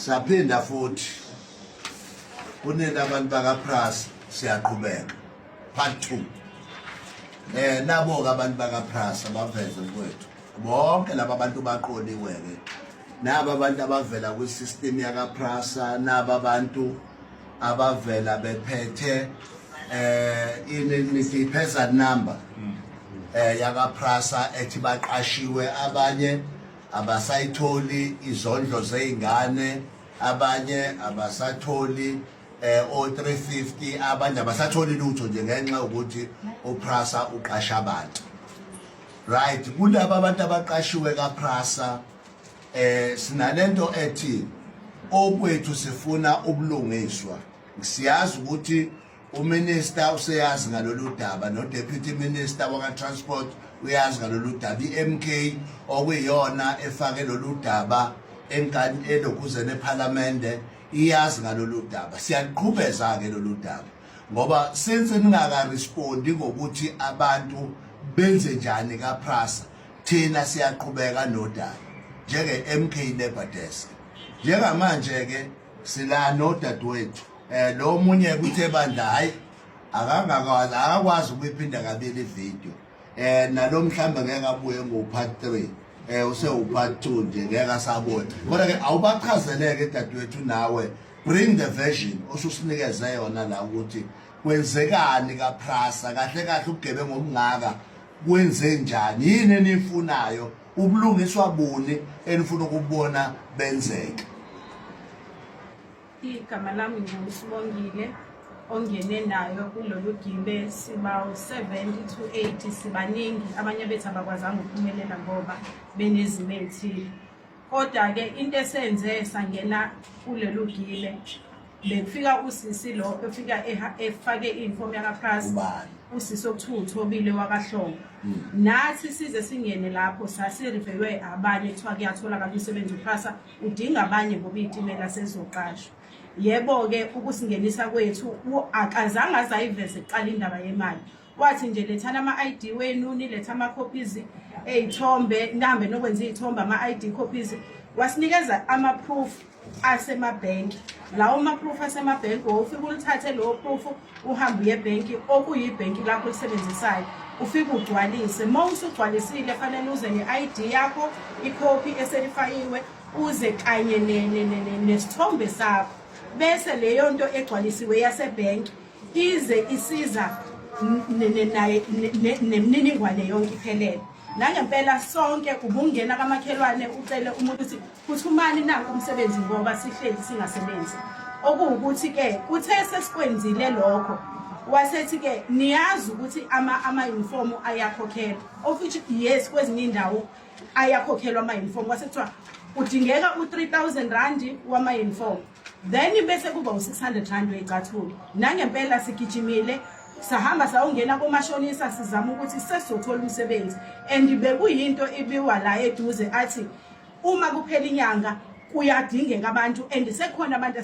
Siyaphinda futhi kunina abantu bakaPrasa, siyaqhubeka part 2. Nabo ke abantu bakaPrasa baveze, mfowethu, bonke laba bantu baqoliwe ke, naba abantu abavela kwi-system yakaPrasa, naba abantu abavela bephethe ini nithi persal number yakaPrasa ethi baqashiwe, abanye abasayitholi izondlo zey'ngane, abanye abasatholi o 350, abanye abasatholi lutho nje ngenxa yokuthi uPrasa uqasha abantu. Right, kulaba abantu abaqashiwe kaPrasa, sinalento ethi okwethu sifuna ubulungiswa. Siyazi ukuthi uminister useyazi ngalolu daba, no deputy minister waka transport uyazi ngalolu daba. iMK okuyiyona efake lolu daba enkani elokuzeni eParliament iyazi ngalolu daba. Siyaqhubeza ke lolu daba ngoba since ningaka respondi ngokuthi abantu benze njani kaPrasa, thina siyaqhubeka nodaba njenge MK Labor Desk. Njengamanje ke sila nodadewethu, lo munye kuthe bandla hayi, akangakwazi, akakwazi ukuyiphinda kabili ivideo, nalo mhlambe ngeke abuye ngo part 3, use part 2 nje, ngeke asabona. Kodwa ke awubachazeleke, dadewethu, nawe bring the version osusinikeze yona la ukuthi kwenzekani kaPrasa kahle kahle, ubugebengu obungaka kwenze njani, yini enifunayo, ubulungiswa buni enifuna ukubona benzeka? Igama lami nguSibongile ongene nayo kulolu gibe. Siba u-70 to 80, sibaningi. Abanye bethu abakwazanga ukuphumelela ngoba benezimo ey'thile. Kodwa-ke into esenze sangena kulolu gibe, bekufika usisi lo efika efake iyunifomu yakaPrasa. Ubani? Usisi okuthiwa uThobile wakaHlongo. Nathi size singene lapho sasirifeywe abanye, kuthiwa kuyatholakala umsebenzi, uPrasa udinga abanye ngoba iy'timela sezizoqashwa. Yebo-ke, ukusingenisa kwethu akazange aze ayiveze kuqala indaba yemali. Wathi nje lethani ama-ID wenu, nilethe ama-copies ey'thombe, nihambe nokwenza iy'thombe, ama-ID copies. Wasinikeza ama-proof asemabhenki. Lawo ma-proof asemabhenki, wawufike ulithathe lowo proof, uhambe uye ebhenki okuyibhenki lakho olisebenzisayo, ufike ugcwalise. Uma usugcwalisile fanele uze ne-ID yakho, ikhophi eselifayiwe, uze kanye nesithombe sakho, bese leyo nto egcwalisiwe yasebhenki ize isiza naye nemininingwane yonke iphelele. Nangempela sonke ubungena kamakhelwane ucele umuntu ukuthi phuthumani, nanku umsebenzi, ngoba sihleli singasebenzi. Okuwukuthi-ke kuthe sesikwenzile lokho, wasethi-ke niyazi ukuthi ama-uniform ayakhokhelwa, of which yes, kwezinye iy'ndawo ayakhokhelwa ama-uniform. Kwase kuthiwa kudingeka u-R3000 wama-uniform, then bese kuba u-R600 wey'cathulo. Nangempela sigijimile, sahamba sayongena komashonisa sizama ukuthi sesizothola umsebenzi, and bekuyinto ibiwa la eduze, athi uma kuphela inyanga kuyadingeka abantu and sekhona abantu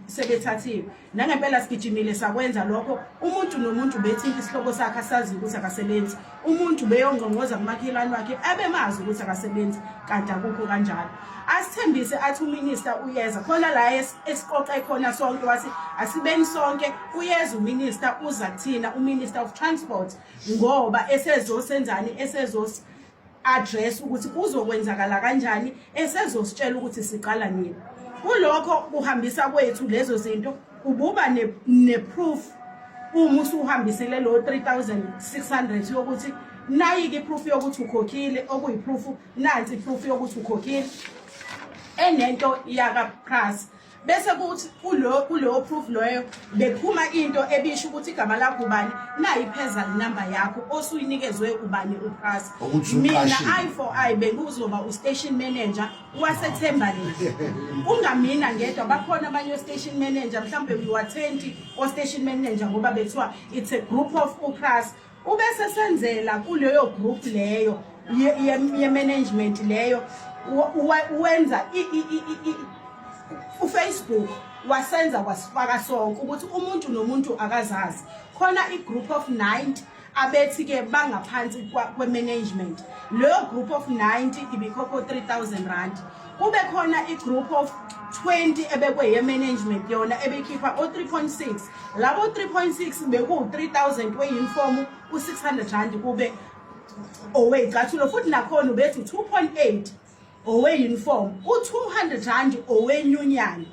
sebethathiwe. Nangempela sigijimile sakwenza lokho. Umuntu nomuntu bethinta isihloko sakhe asazi ukuthi akasebenzi, umuntu beyongqongqoza kumakhelwane wakhe abemazi ukuthi akasebenzi, kanti akukho kanjalo. Asithembise athi uminister uyeza khona la esiqoqe khona sonke, wathi asibeni sonke, uyeza uminister, uza kuthina uminister of transport, ngoba esezosenzani, esezos address ukuthi kuzokwenzakala kanjani, esezositshela ukuthi siqala nini. Kulokho kuhambisa kwethu lezo zinto, ububa ne-proof uma usuhambisile lo 3600 yokuthi nayi-ke i-proof yokuthi ukhokhile, okuyi-proof, nansi i-proof yokuthi ukhokhile enento yakaPrasa. Bese kuthi kulo proof loyo bephuma into ebisho ukuthi igama lakho ubani, nayi i-persal number yakho osuyinikezwe ubani, uPrasa. Ukuthi Mina uqashiwe. I for I bengizoba u-station manager waseThembalethu. Ungamina ngedwa, bakhona abanye o-station manager, mhlawumbe we were 20 o-station manager, ngoba bethiwa it's a group of uPrasa. Ubese senzela kuleyo group leyo ye-management leyo, wenza uFacebook, wasenza wasifaka sonke ukuthi umuntu nomuntu akazazi. Khona i-group of 90 abethi ke bangaphansi kwe-management. Leyo group of 90 ibikhokho R3000. Kube khona i-group of 20 ebekwe ye-management yona ebekhipha o-3.6. Labo 3.6 bekuwu-3000 we-uniform, u-600 rand kube owey'cathulo, futhi nakhona ubethi u-2.8 owe-uniform, u-200 rand owenyunyana,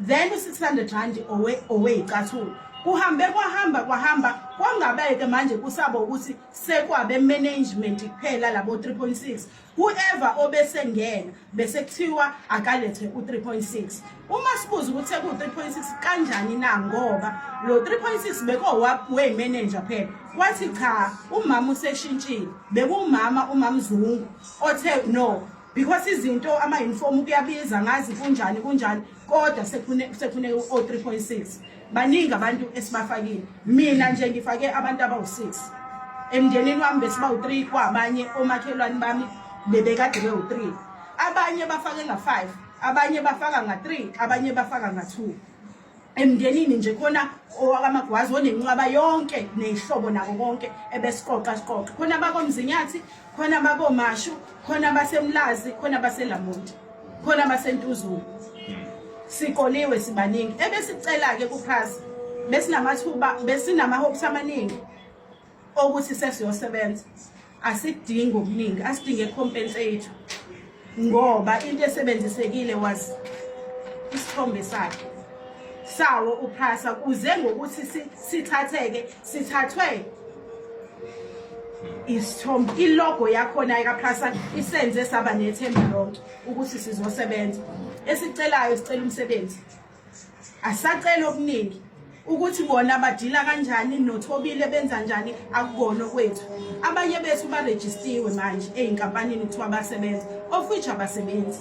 then u-600 rand owey'cathulo. Kuhambe kwahamba kwahamba kwangabeke manje kusaba ukuthi sekwabe management kuphela labo 3.6. Whoever obesengena bese kuthiwa akalethe u-3.6. Uma sibuza ukuthi seku-3.6 kanjani na, ngoba lo 3.6 beko-we-manager phela, wathi cha, umama useshintshile. Bekuwumama uMamzungu othe no, because izinto ama-uniform kuyabiza, ngazi kunjani kunjani, kodwa sekufuneka o-3.6. Baningi abantu esibafakile. Mina nje ngifake abantu abawu-6 emndenini wami, besibawu-3, kwabanye omakhelwane bami bebekade bewu-3, abanye bafake nga-5, abanye bafaka nga-3, abanye bafaka nga-2 emndenini nje. Khona owakamagwazi onenqwaba yonke ney'hlobo nako konke ebesiqoqa siqoqa, khona bakomzinyathi, khona bakomashu, khona basemlazi, khona baselamonti, khona basentuzulu. Siqoliwe sibaningi. Ebesicela-ke kuPrasa, besinamathuba, besinama-hopes amaningi okuthi sesiyosebenza. Asidingi okuningi, asidinge compensate, ngoba into esebenzisekile was isithombe sakhe sawo uPrasa, kuze ngokuthi sithatheke sithathwe isithombe, ilogo yakhona kaPrasa isenze saba nethemba lonke ukuthi sizosebenza. Esicelayo, sicela umsebenzi, asacela okuningi. Ukuthi bona badila kanjani noThobile, benza njani, akubona okwethu. Abanye bethu barejistiwe manje ey'nkampanini, kuthiwa basebenza, of which abasebenzi,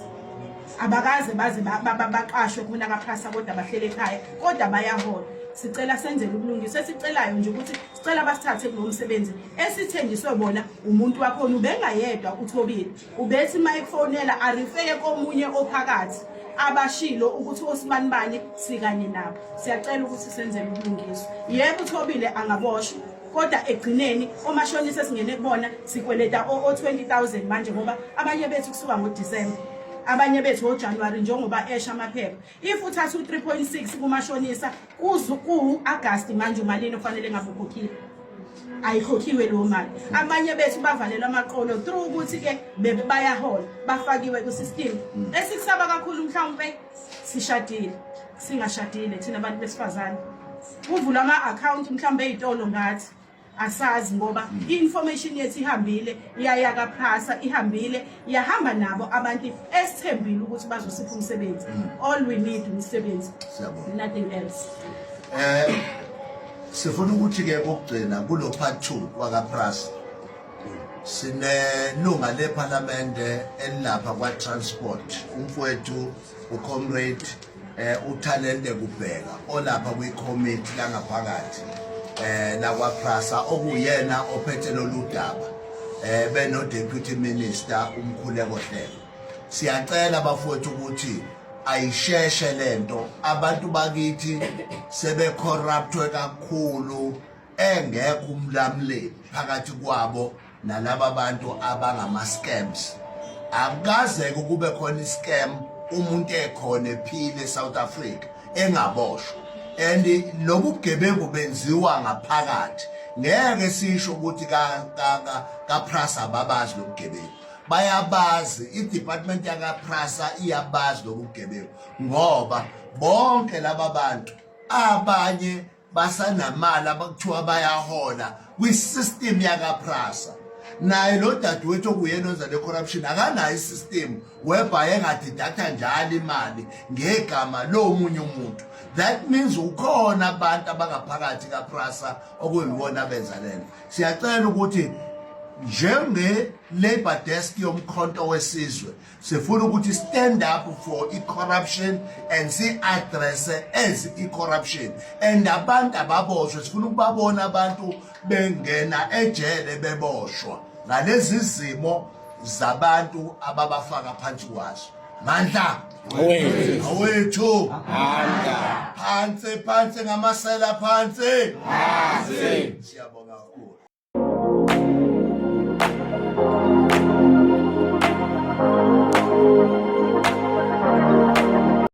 abakaze baze baqashwe khona kaPrasa, kodwa bahlele ekhaya, kodwa bayahola. Sicela senzele ubulungiswa. Esicelayo nje ukuthi sicela basithathe kulo msebenzi esithenjiswe bona. Umuntu wakhona ubengayedwa uThobile, ubethi uma ekufonela arifeye komunye ophakathi abashilo ukuthi osibanibani sikanye nabo. Siyacela ukuthi senzele ubulungiswa. Yebo, uThobile angaboshwa, kodwa egcineni omashonisa esingene kubona sikweleta o-20 000 manje, ngoba abanye bethu kusuka ngoDisemba, abanye bethu ngoJanuwari, njengoba esha amaphepha. If uthatha u-3.6 kumashonisa kuwu-Agasti manje, umalini ofanele ngabe ukhokhile? Ayikhokhiwe leyo mali. Abanye bethu bavalelwa amaqolo through ukuthi-ke bebe bayahola, bafakiwe kwi-system. Esikusaba kakhulu, mhlawumpe sishadile, singashadile thina abantu besifazane, kuvulwa ama-akhawunti mhlawumbe ey'tolo ngathi, asazi, ngoba i-information yethu ihambile yaya kaPrasa, ihambile yahamba nabo abantu esithembile ukuthi bazosipha umsebenzi. All we need umsebenzi. Siyabonga. Nothing else. Sifuna ukuthi ke kokugcina kulo part 2 wakaPrasa, sinelunga leParliament elilapha kwa transport, umfowethu uComrade uThalente Kubheka, olapha kwi-committee langaphakathi lakwa Prasa, okuyena ophethe lolu daba beno Deputy Minister uMkhuleko Hlelo. Siyacela bafowethu ukuthi ayisheshe lento. Abantu bakithi sebecorruptwe kakhulu, engekho umlamleli phakathi kwabo nalaba bantu abangama scams. Akukaze kube khona iscam umuntu ekhona ephile eSouth Africa engaboshwa, and lobu bugebengu benziwa ngaphakathi. Ngeke sisho ukuthi ka ka ka Prasa babazi lobugebengu. Bayabazi, i-department yakaPrasa iyabazi lobu bugebengu, ngoba bonke laba bantu abanye basanamali abakuthiwa bayahola kwi-system yakaPrasa. Naye lo dadewethu okuyena owenza le corruption akanayo i-system whereby engadeducta njalo imali ngegama lomunye umuntu. That means ukhona abantu abangaphakathi kaPrasa okuyibona abenza lento. Siyacela ukuthi njenge-labor desk yoMkhonto weSizwe, sifuna ukuthi stand up for i-corruption and si-addresse as i-corruption, and abantu ababoshwe. Sifuna ukubabona abantu bengena ejele, beboshwa ngalezi zimo zabantu ababafaka phansi kwazo. Mandla Awethu. Awethu. Amandla. Phansi phansi ngamasela, phansi. Phansi. Siyabonga kakhulu.